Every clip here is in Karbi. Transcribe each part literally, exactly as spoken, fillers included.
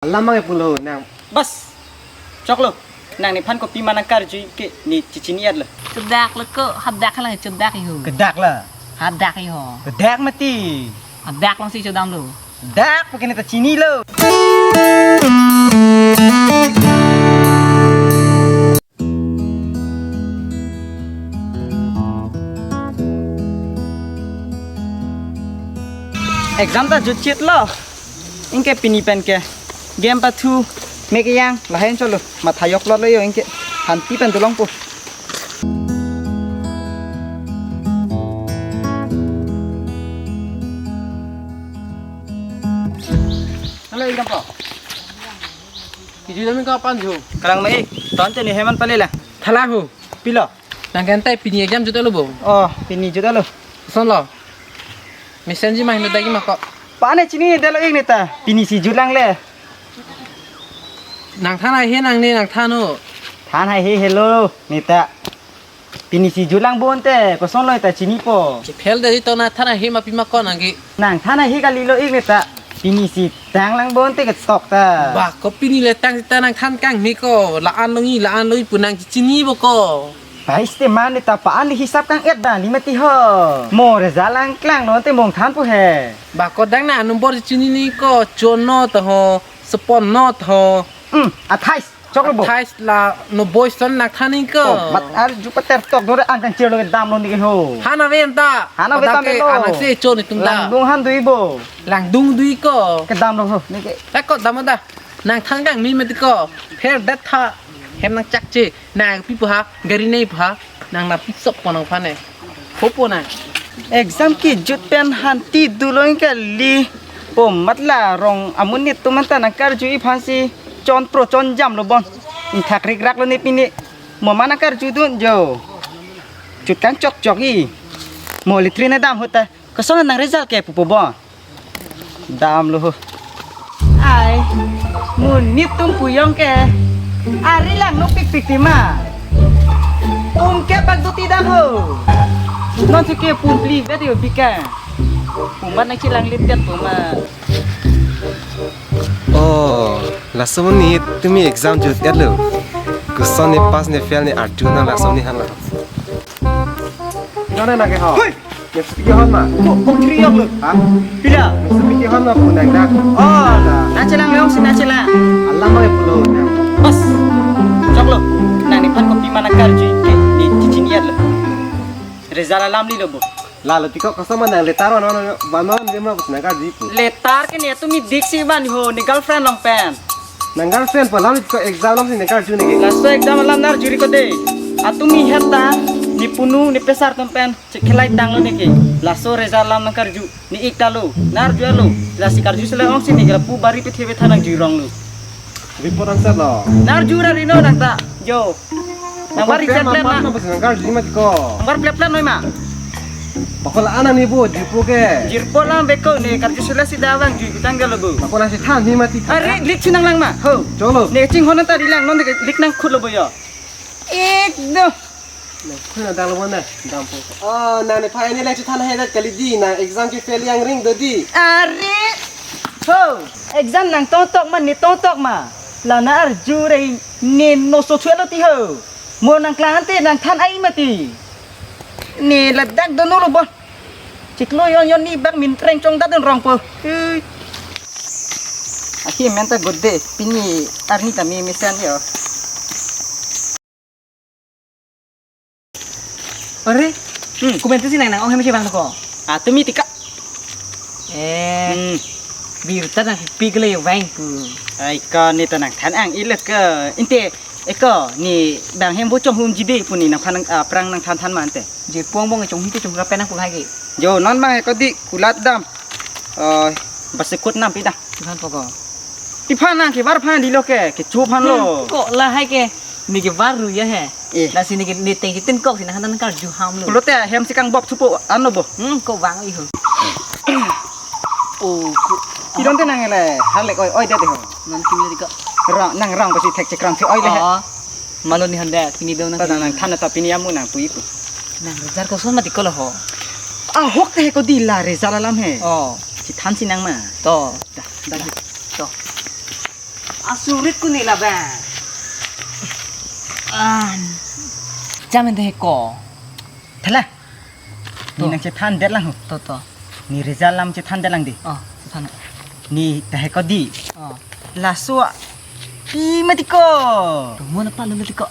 Alam mang pulo nang. Bas. Choklo. Nang nephan kopima nangkarju ke ne chechini-etlo. Kedak lo ko, hadak lang chodak iho. Kedak la. Hadak iho. Kedak mati. Hadak lang si chodamlo. Dak, pake ne ta chinilo. Exam ta jutchitlo. Anke pini pen ke game pathu, mek yang, lahen cholo. Matha joklotlo jo anke. Hanti pen dolongpo. Hello, Ingkam po. Kiju dami ko pan ju. Kalang mai, ton te ni heman pale la. Thalang ho. Pilo. Nang kan tai pini exam jutlo bo. Oh, pini jutlo. Sonlo. Mesenji mah hindu dagi mah ko. Pane chinine detlo ik ne ta. Pini si jutlang le. Nang than haihe nangne nang than ho. Than haihe helo ne ta. Pini si jutlang bonte, kosonlo ta chinipo. Fail de to nang than haihe ma pima ko nangke. Nang than haihe kalilo ik ne ta. Pini si tanglang bonte ketok ta. Ba ko pini le tang ta nang than kangme ko. La-an longi, la-an longi pu nang chini bo ko. Bai ste man ne ta pa an hisap kang-et dali mati ho. Mo result lang klanglo te mong thanpo he. Ba ko dang na number chinine ko, chonno ta ho, seponno ta ho. Hmm, athais, choklo bo. Athais la no boy son nang than ik ko. Oh, mat arju pater tok dore angkang chirlo ke damlo ne ke ho. Han ave ta. Han ave ta ke melo. Anak si chon itum ta. Langdung han dui bo. Langdung dui ko. Kedamlo ho, ne ke. Ta ko dam ta. Nang than kangme mati ko. Fail det tha. Hem nang chakche. Nang pi pu ha, gari nei pu ha, nang na pick up po nangphan ne. Hopo nang. Exam kejut pen hanti dulong kali. Po mat la rong amonit atum anta nangkarju iphan si chon pro chon jamlo bon. Ingthak rikraklo ne pini. Mo ma nangkarjudun jo. Jut kang chokchok i. Mo litri ne dam ho ta. Koson nang result ke pupo bon. Damlo ho. Ai, monit atum pu jong ke. Ari langno pikpik ti ma. Pum ke bak do ti dam ho. Non si ke pum phli vet jo bika. Pum mat nang chelang lit det pu ma. Oh, laso monit tumi exam jut-etlo. Koson ne pass ne fail ne arju nang laso monit han la. Nona na ke ho. Hoi! Next week hon ma. Ko, ko kiri yok lo. Ha? Pila? Next week hon ma pu nang dak. Oh, na chelang leong si na chelang. Alam ma pulo nang. Bas. Choklo. Nang nephan kopima nangkarju ke ne chini-etlo. Result alam lilo bo. Lalo tiko koson ma nang letter on on ba non dia ma nangkarju pu. Letter ke ne tumi dik si ban ho ne girlfriend along pen. Nang girlfriend pu alam tiko exam along si nangkarju ne ke. Laso exam alam narjuri ko de. Atumi heta ne punu ne pesar atum pen. Chekhelai tanglo ne ke. Laso result alam nangkarju. Ne ik ta lo. Narju lo. Lasi karju sele ong si ne ke lapu bari pethe petha nangju rong lo. Report answer lo. Narju ra rino nang ta. Jo. Nang bari jet plan na. Nang karju mati ko. Nang bari plan plan noi ma. Bakol ana ni bo jirpo ke. Jirpo lang beko ne karju sele si dawang ju kutang galo bo. Bakol nang si than ni mati. Are lik si nang lang ma. Ho. Cholo. Ne chinghon ta ri lang non ne lik nangkhut lo bo jo. Ek do. Nang khuna dang lo na, dampo. Oh, nang nephan ne lang chethan hai dat kali di, nang exam ke fail yang ring do di. Are! Ho, exam nang tongtok ma, ne tongtok ma. La na arju re ne no so thulo ti ho. Mo nang klang ante nang than ai mati. Ne ladak do no lo bo. Chiklo yon yon ni bak min treng chong dat don rong po. Ui. Ahi men ta gode, pini arni ta me mesen jo. Are? Hmm. Kumen tu si nang nang ong hem si bang ko. Ah, tumi tika. Eh. Hmm. Birta nang pik le vang ku. Ai ko ne ta nang than ang ilek ke. Inte eko ne bang hem bo chom hum jide pu ne nangphan, ah, prang nang than than ma ante. Je pong bong chong hi ke chong ra pen nang kulai ke. Jo non bang eko di kulat dam. Eh, basekut nam pida. Than poko. Iphan nang kevar phan dilo ke, kecho phan lo. Hmm, ko lahai ke, ne kevar ru ya he. Eh. Lasi ne ke ne teng kitin kok si nang han nangkarju ham lo. Pulote hem si kang bok thupo an lo bo. Hmm, ko vang i ho. Oh, ko. Pidon te nang le, har lek oi, oi det ho. Non kim le di ko. Ra, nang rang pasi thek chekrang si oi le he. Oh. Malo ne han det, pini do nang. Ta nang than ta pini amu nang pui pu. Nang result koson mati ko lo ho. Ahok te he ko di la result alam he. Oh. Si than si nang ma. To. Da, da. To. Asurit kuni labang. An. Jamin de ko. Thala. Ni To. nangchethan det lang ho. To, to. Ni result alam chethan det lang di. Oh, chethan. Ni tahai ko di. Oh. Laso a-, pi mati ko. Tumon apa lu mati ko?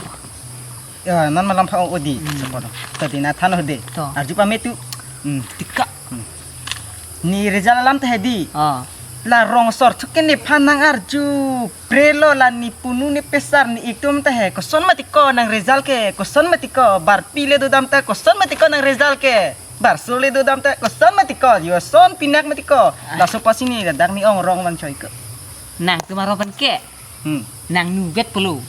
Ya, non malam pha o di. Hmm. Sepono. Tadi na than ho di. To. Arju pame tu. Hmm. Tika. Hmm. Ni result alam tahai di. Ah. La rong asor thuk ke nephan nangarjupre lo, la ne punu ne pesar ne ik atum tahai. Koson mati ko nang result ke, koson mati ko, barpi le dodam ta, koson mati ko nang result ke. Barso le dodam ta, koson mati ko, yo son pinak mati ko. Ah. Laso pasi ni ladak ne ong rong vangchoi ko. Nangtum arong pen ke. Hmm. Nang nuvet pulo.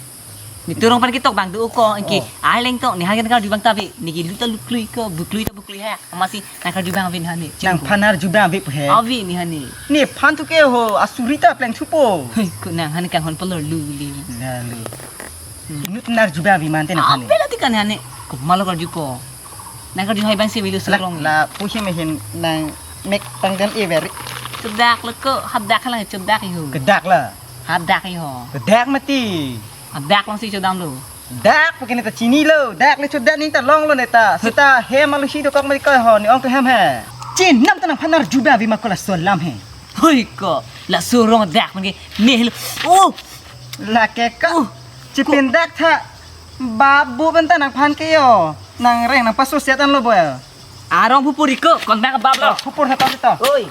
Netum arong pen ke tok bang do ko, anke Oh. arleng tok, ne har kan karju abang ta ave, ne ke lu ta luklui ko, buklui ta buklui ha. Amatsi nang karju abang ave ne hani. Nangphan arju abang ave pu he. Ave ne hani. Nephan thu ke ho, asurit ta pleng thupo. Hei, ko nang hani kanghon pulo lu li. Lalu. Hmm. Inut nang arju abang ave mante nangphan. Ave la ti kan hani. Komat lo karju ko. Nang karju hai abang si avelo La, surong. la, pusi mehin nang mek pangdam e veri. Kedak lo ko, hadak lang kedak iho. Kedak la. Hadak iho. Kedak mati. Hadak long si chodam lo. Dak pu ke ne ta chini lo. Dak le chodak ne ta long lo ne ta. Seta hem alu si dokok mati ko ho, ne ong tu hem he. Chin nam ta nangphan arju abang ave ma ko laso alam he. Hoi ko, laso rong dak man ke ne lo. Oh, Lake ka. Uh, Chipin dak tha. Babu pen ta nangphan ke yo. Nang reng nang paso siat an lo boy. Arong pupur iko, kon dak bab lo. Pupur tha ta ta. Oi.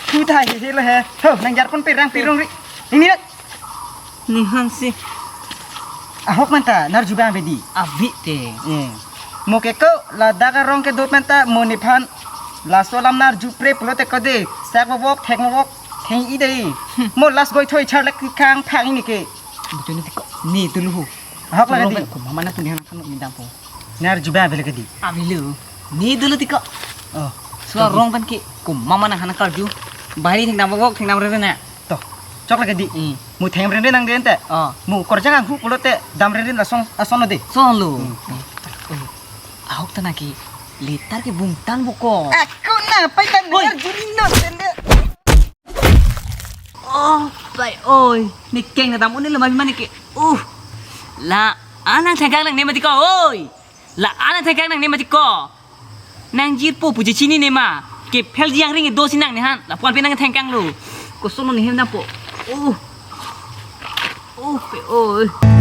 Thu tha he he lo he. Ho, nang jar pon pirang pirong ri. Ini dak. Ne han si. Ahok man ta, nang arju abang ave di. Ave te. Eh. Mo ke ko, ladak arong kedo man ta, mo nephan. Laso alam nang arjupre pulote ko de. Sak vok, thek vok, theng i de. Hmm. Mo last goi thoi char lek kang phang ini ke. Betul ni ko. Ne dulu ho. Ahok lagi di. Ko mama na punya anak anu minta po. Nang arju abang ave lagi di. Ave lo. Ne dulu ti ko. Oh. Suarong pen ke. Ko mama na hana karju. Bahari thengdam vok, thengdam rere na. To. Chok lagi di. Hmm. Mo theng rere nang den te. Oh. Mo korjang anghu pulote dam rere na song ason lo de. Son lo. Hmm. Oh. Ahok ta na ke. Letar ke bungtang buko. Ako na, pai ta Oi. Nang arju ni no tende. Oh, pai oi. Ne keng na dam un-e lo mami mane ke. Uh. La-an nang thengkang nangne mati ko, oi. La-an nang thengkang nangne mati ko. Nang jirpo puji chini ne ma. Kephelji angring do si nang ne han. Lapu-an pen nang thengkang lo. Koson lo ne hem dampo. Uh. Uh, pai oi.